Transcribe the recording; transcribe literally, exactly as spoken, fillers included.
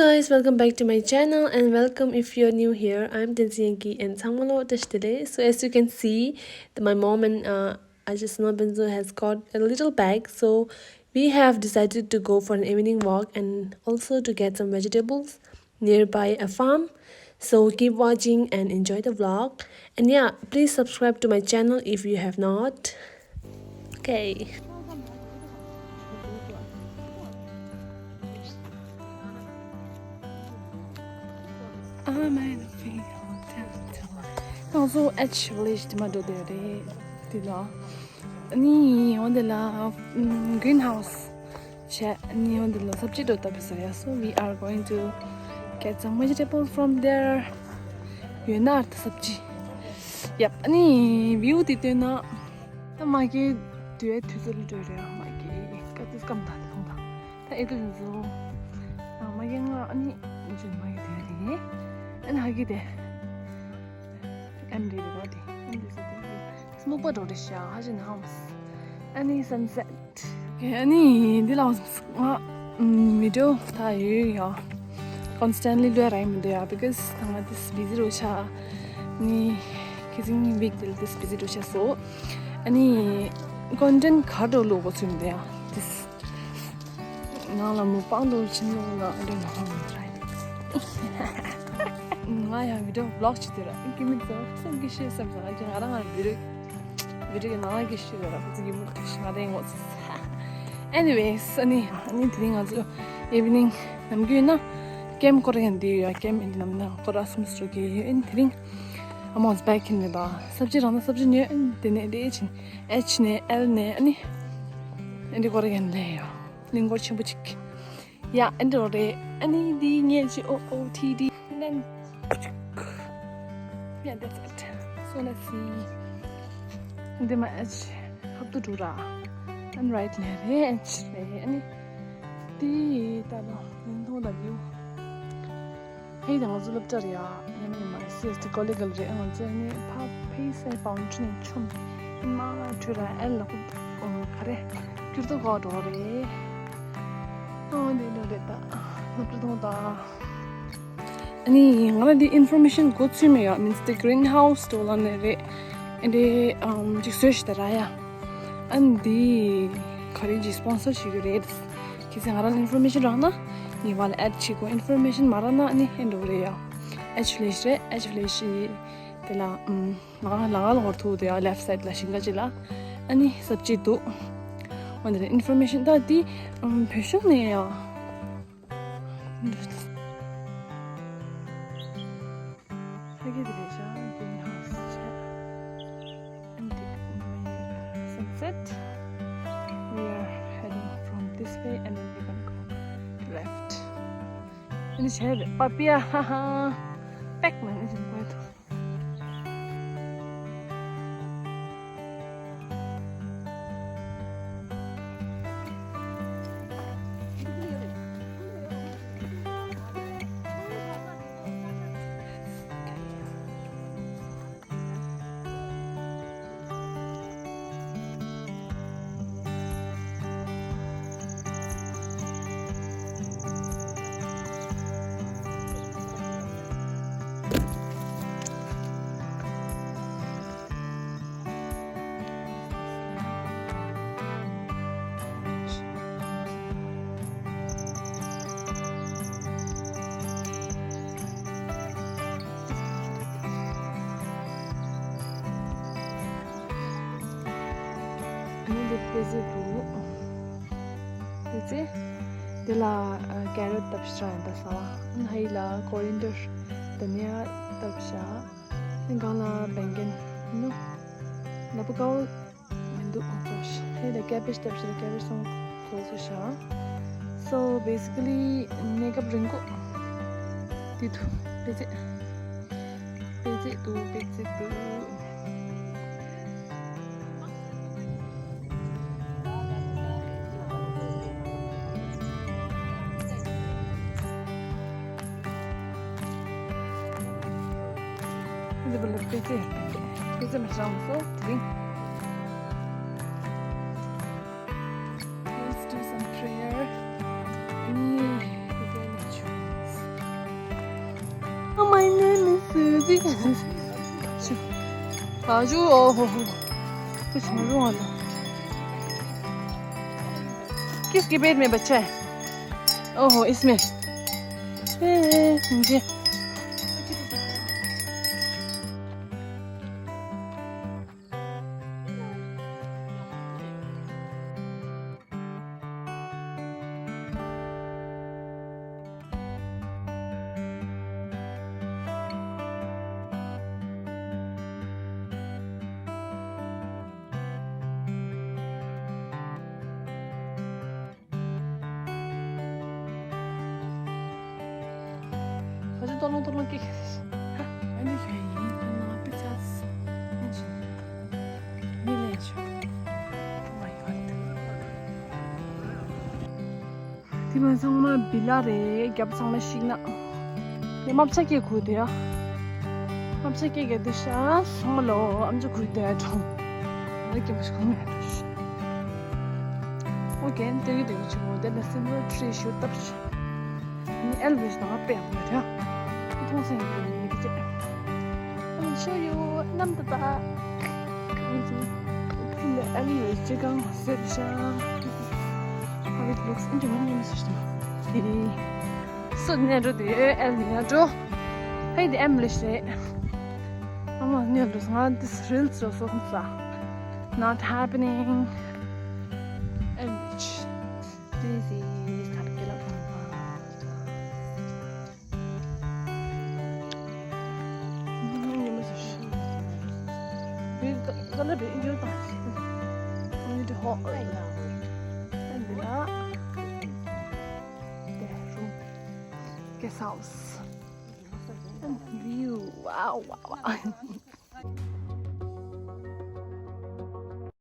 Guys, welcome back to my channel and welcome if you're new here. I'm Tenzin Yankee and ཚང་མ་ལ་བཀྲ་ཤིས་བདེ་ལེགས། So as you can see, the, my mom and uh, Ajay Sona Benzo has got a little bag. So we have decided to go for an evening walk and also to get some vegetables nearby a farm. So keep watching and enjoy the vlog. And yeah, please subscribe to my channel if you have not. Okay. I'm in a field. ང་ཚོ་H village དེ་མ་འགྲོ་དེ་རེད། དེ་ལ། ཨ་ནི་འོ་དེ་ལ་greenhouse བྱས། ཨ་ནི་འོ་དེ་ལ་སབ་ཇི་འགྲོ་ད་བི་ས་ཡ། So we are going to get some vegetables from there. ཡོད་ན་ཨར་ད་སབ་ཇི། ཡབ། ཨ་ནི་view དེ་སྟོན་ན། ད་མ་གི་དུས་དུས་ཚོད་ལ་འགྲོ་རེད། མ་གི་སྐབས་དུས་སྐམ་ད་དེ་མཐོང་ད། ད་ཨེ་ཏུ་ཡིན་ཚོ། ཨ་མ་གི་ང་ཨ་ནི་ཇུན་མ་གི་དེ་རེད། ཨ་ནི་ཧ་གི་དེ། ཨེམ་རེད་རེད་ར་དེ། ཨེམ་རེད་ཟེར་དེ། སྨུག་པ་འགྲོ་རེད་ཤག་ཧ་ཅང་ནག་ཧམ། ཨ་ནི་sunset། ཨ་ནི་འདི་ལ་ང་video ད་ཡོད་ཡ། Constantly ལོས་ར་ཡིན་མི་འདུག་ཡ། Because ད་ང་this busy རུ་ཆགས། ནི་ཁི་ཟིང་week དེ་ལ་this busy རུ་ཆགས་སོ། ཨ་ནི་content ག་འགྲོ་ལོ་གོ་ཚུལ་མི་འདུག་ཡ། This ནང་ལ་མུ་པང་དུ་ཕྱིན་ལོ་ལ་འདྲེ་ནག་ཧམ་མི་འདུག་ཡ། ང་ཡང་video vlog བྱེད་དེ་ར་ཀི་མི་ཚོ་སེམས་ཀྱི་ཤེས་སེམས་ཚང་ང་རང་ང་རང་video video གི་ནང་ལ་གི་ཤི་རེད་ར། ཁོ་ཚོ་གི་མུ་ཤི་མ་དེ་ངོ་ཚ། Anyways ཨ་ནི་ཨ་ནི་དེ་རིང་ང་ཚོ་evening ནམ་རྒྱུན་ན་ཀེམ་སྐོར་ཡང་འདི་ཡོད་ཡ། ཀེམ་ཨིན་ནམ་ན་སྐོར་ཨ་སུམ་སུ་གི་ཡོད། ཨ་ནི་དེ་རིང་I'm on back in the bar. སབ་ཇི་རང་ན་སབ་ཇི་ཉོས། ཨ་ནི་དེ་ནས་དེ་ཕྱིན་H ནས་L ནས་ཨ་ནི་ཨ་ནི་སྐོར་ཡང་ལས་ཡ། གླིང་སྐོར་ཆེན་པོ་གཅིག་ཡ། ཨ་འདྲ་རེད། ཨ་ནི་འདི་ངས་ཅི་O O T D ནན། Yeah, that's it. So let's see. འདི་མ་H ཧབ་ཏུ་འགྲོ་ར། And right ནས་རེད། H རེད། ཨ་ནི་འདི་ད་ལོ་ཡིན་མཐོང་ད་view། ཧེ་ད་ང་ཚོ་སློབ་གྲྭ་རེད་ཡ། ཡ་མ་ཡ་མ་C S T colleague རེད། ང་ཚོ་ནི་ཕ་ཕེ་སའི་boundary ནས་ཆོམ་མ་ཁྲོས་ར། ཨེ་ལ་ཁུ་ག་རེ་ཀྱུར་ཏོ་གོ་འགྲོ་རེད། ཨོ་འདི་འདྲ་རེད་ད། སློབ་གྲྭ་ཐོང་ད། ཨ་ནི་ང་ལ་འདི་information གོ་ཚུལ་མེད་ཡ། Means the greenhouse དུ་ལ་ནས་རེད། ཨ་འདི་ཨམ་ཅིག་བཟོས་ཤི་ད་ར་ཡ། ཨ་ནི་འདི་ག་རེ་ཅིག་sponsor བྱེད་ཀྱི་རེད། ཁྱེད་ཚོས་ང་རང་ལ་information རག་ན་ངའི་བ་ལ་add བྱེད་དགོས། information མ་རག་ན་ཨ་ནི་ཨེ་འགྲོ་གི་རེད་ཡ། H village རེད། H village དེ་ལ་ཨམ་ང་ལ་ང་ལ་ཧོར་ཐུག་དེ་ཡ། left side ལ་ཞིང་ཁ་ཅིག་ལ་ཨ་ནི་སབ་ཇི་འདུག་འོན་ཏེ་information ད་འདི་ཨམ་བོད་གཞུང་ནས་ཡ། ཕ་གི་དེ་རེད་ཤག greenhouse བྱས། And the sunset. We are heading from this way and then we're gonna go left. And it's here, papaya. Back man is in. ཨ་ནི་འདི་པེ་ཙེ་འདུག་པེ་ཙེ། འདི་ལ་ཨ་carrot བཏབ་ཤག་ཡང་ད་ཟ་བ། ཨ་ནི་ཧ་ཡི་ལ་coriander དྷ་ནི་ཡ་བཏབ་ཤག་ཨ་ནི་སྒང་ལ་བེང་གན་ནུ་ལ་པ་ཀའོ་མི་འདུག་ཨོ་ཙོ་ཤི། ཧེ་ད་cabbage བཏབ་ཤག cabbage སོང་ཙོ་ཙོ་ཤག So basically གནས་སྐབས་རིང་པོ་འདི་འདུག་པེ་ཙེ། པེ་ཙེ་འདུག་པེ་ཙེ་འདུག་འདི་བ་ལ་པེ་ཙེ། པེ་ཙེ་མ་ཤང་སོ་དེ་རིང་། Let's do some prayer. ཨ་ནི་དེ་ནས་ཆུ་ बाजू, ओहो हो। कुछ मालूम वाला। किसकी पेट में बच्चा है? ओहो, इसमें। ए, मुझे। ཁ་ཆེ་ཏོ་ལོང་ཏོ་ལོང་ཀི། ཨ་ནི་ཁྱོད་ཡིན་ཁྱོད་ནང་པི་ཚ། མི་ལས་ཆོག Oh my god. དེ་མ་ཚང་མ་བི་ལ་རེད། རྒྱབ་ཚང་མ་ཤིག་ན། དེ་མབ་ཆ་སྐྱེ་ཁུ་དེ་ཡ། མབ་ཆ་སྐྱེ་གེ་དེ་ཤ་སོང་ལོ་ཨམ་ཅོ་ཁུ་དེ་ཡ་གྲོང་། ང་སྐྱེ་མ་ཤི་ཁུ་མེད་དུ་ཤི། ཨོ་ཀེ། དེ་གི་དེ་གི་ཆུ་མོ་དེ་ལ་སིལ་ཝར་ཊི་ཤུ་ཏབ་ཤི། ཨེལ་ཝེས་ནང་པའི་མོ་ར། མཐོང་སེང་གི་མི་གི་ཅེ། I'll show you. ནམ་ད་ད། ཨེལ་ཝེས་ཅི་གང་སེར་ཤ། How it looks. ཨིན་ཇི་མ་ནི་མི་སུ་ཤི་ཏི། སུ་ནེ་རུ་དེ་ཨེལ་ནི་ཡ་འགྲོ། ཧེ་དེ་ཨེམ་ལི་ཤེ། ཨ་མ་ནེ་རུ་ང་this reels so so so. Not happening. ཨེམ་ལི་ཤེ། This is Tarkela Pampa. Guest house. And view. Wow, wow, wow.